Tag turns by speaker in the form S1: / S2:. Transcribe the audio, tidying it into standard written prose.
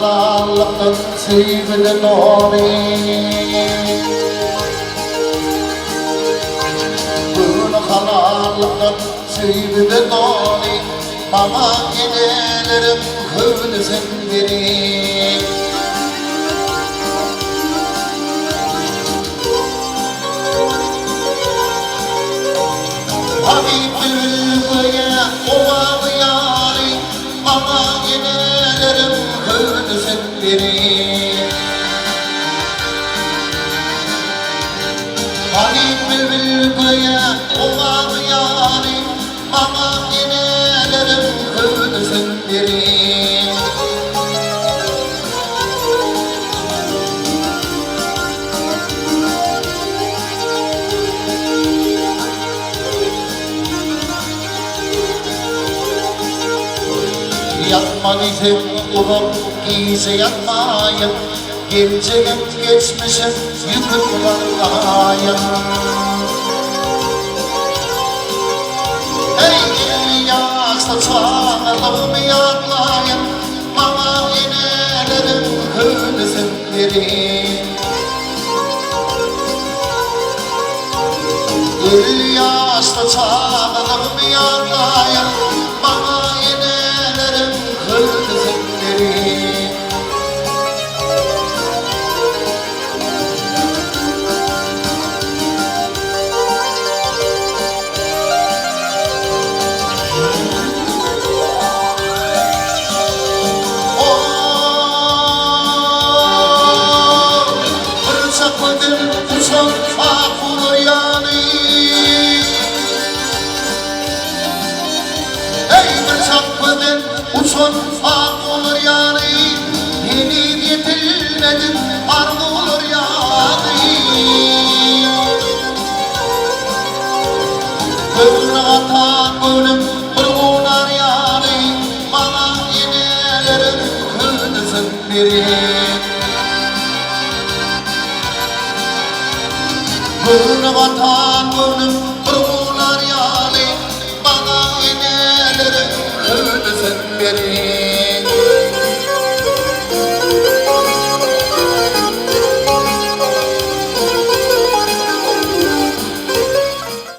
S1: halallykdan söýgüden doly. Göwni halallykdan söýgüden doly, Maňa eneleriň hüwdüsin beriň. Habyp bilbil göýä owazy ýaly, Maňa eneleriň hüwdüsin beriň. Habyp bilbil göýä owazy ýaly, Maňa eneleriň hüwdüsin beriň. Ýatma diýseň uzak gije ýatmaýyn, Geljegem geçmişem ýükün galmaýyn. Eý, 50 ýaşda çagalygymy ýatlaýyn, Maňa eneleriň hüwdüsin beriň. 50 ýaşda çagalygymy ýatlaýyn, Maňa eneleriň hüwdüsin beriň. Bir çakma dil uçan ak bolar ýaly. Eý, bir çakma dil uçan ak bolar ýaly, Heniz ýetilmedik arzuwlar ýaly. Göwne gatan göwnüm bir gunar ýaly, Maňa eneleriň hüwdüsin beriň. Göwne gatan göwnüm bir gunar ýaly, Maňa eneleriň hüwdüsin beriň.